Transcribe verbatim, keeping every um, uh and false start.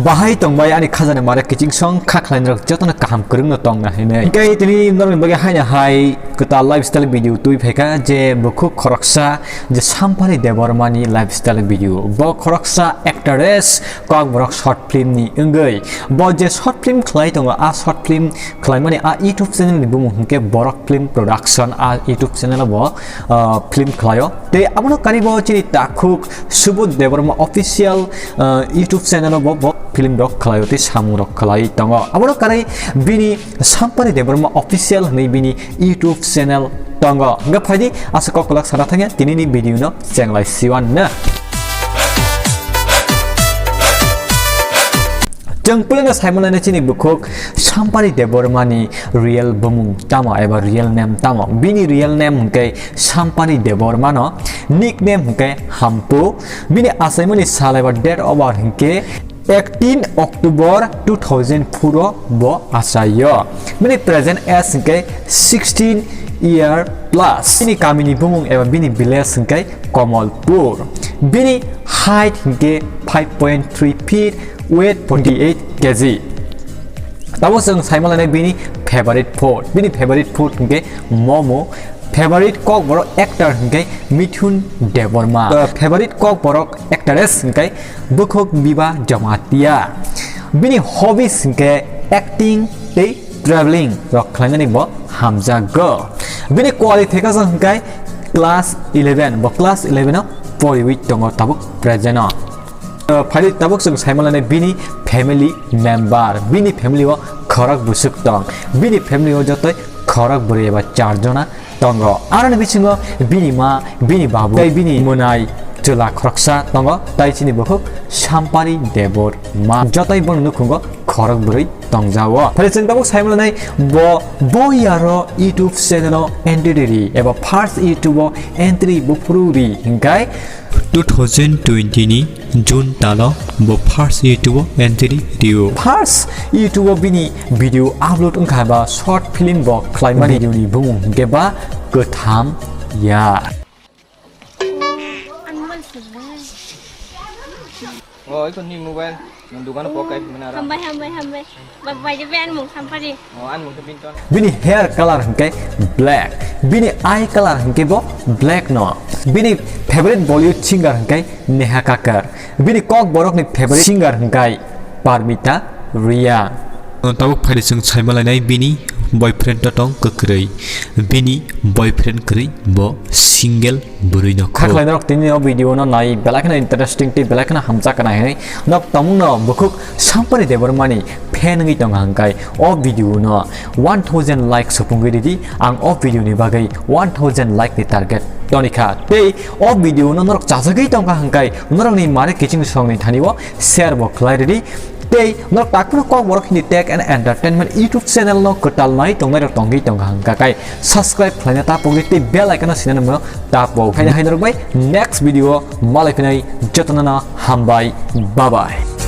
Bahai tongbai ani khajani mare kiching song kha khlainrok jotono kaham kwrwngno tongna hinwi. Hinkhe tini norokni bagwi haino hai kwtal lifestyle video twi phaikha je bukhuk khoroksa je Sampari Debbarmani lifestyle video. Bo khoroksa actress, kokborok short film ni wngwi. Bo je short film khlai tongo, a short film khlaimani a YouTube channel ni bumung hinkhe Borok Film Production, a YouTube channel o bo, ah, film khlaio. Tei abono karibo chini takhuk Subodh Debbarma official, ah, YouTube channel o bo, bo film rok khlaio tei samung rok khlai tongo. Abono kari bini Sampari Debbarma official hinwi bini YouTube channel tongo. Hingkhe phaidi aswk kok kwlak sana thangya tinini video no chenglai siwan na. Chwng puilano saimalaina chini bukhuk Sampari Debbarmani real bumung tamo eba real name tamo. Bini real name hwnkhe Sampari Debbarmano, nickname hwnkhe Hampu. Bini achaimani sal eba date of birth hwnkhe eighteen October two thousand four o bo achaio. Bini present age hwnkhe sixteen year plus. Bini kamini bumung eba bini village hwnkhe Kamalpur. Bini height hwnkhe five point three feet, weight forty eight K G. Tabuk chwng saimalainai bini favorite food. Bini favorite food hwnkhe momo. Favorite kokborok actor hwnkhe Mithun Debbarma. Uh, favorite kokborok actress hwnkhe Bukhuk Biba Jamatia. Bini hobbies hwnkhe acting tei traveling rok khlainani bo hamjakgo. Bini qualification hwnkhe class eleven, bo class eleven o poriwi tongo tabuk present o. Uh, phaidi tabuk chwng saimalainai bini family member, bini family o khorok bwswk tong, bini family o jotoi khorok bwrwi eba char jona tongo. Aroni bisingo bini ma, bini babu, tei bini mwnai chwla khoroksa tongo, tai chini bukhuk Sampari Debbarma. Jotoi bono nukhungo khorok bwrwi tongjao. Phai chwng tabuk saimalainai bo, bo yaro YouTube channel o entry ri eba first YouTube o entry bo phuru ri hingkai two thousand twenty ni June talo bo first YouTube o entry rio. First YouTube o bini video upload wngkha ba short film bo khlaimani video ni bumung hwnkhe ba Kwtham Yar. Ani mobile sirle. Oh, iko ni mobile. Nang dukano pokai mena ra. Hambai, hambai, hambai. Ba, bai de be ani mung Sampari. Oh, ani mung Binton. Bini hair color hwnkhe black. Bini eye color hwnkhe bo black no. Bini favorite Bollywood singer hwnkhe Neha Kakkar. Bini kokborokni favorite singer hwnkhe Parmita Reang. Tabuk phaidi chwng saimalainai bini boyfriend to tong kwkrwi. Bini boyfriend kwrwi bo single bwrwi no kha khlainai rok tini o video no nai belai kheno interesting tei belai kheno hamjak kana hinwi nok tongmung no bukhuk Sampari Debbarmani fan wngwi tongo hwnkhe o video no one thousand like supungwi ridi. Ang o video ni bagwi one thousand like ni target tonikha tei o video no norok chajagwi tongkha hwnkhe norokni mare kiching songni thani o share bo khlai ridi. Tei norok takhuno kokborok hindi tech and entertainment YouTube channel no kwtal nai tongnai rok tongwi tongkha hwnkhe kai subscribe khlaina ta pogdi tei bell icon no sinani mo ta pog. Haino hai norok bai next video malai phinai jotono no hambai, bye bye.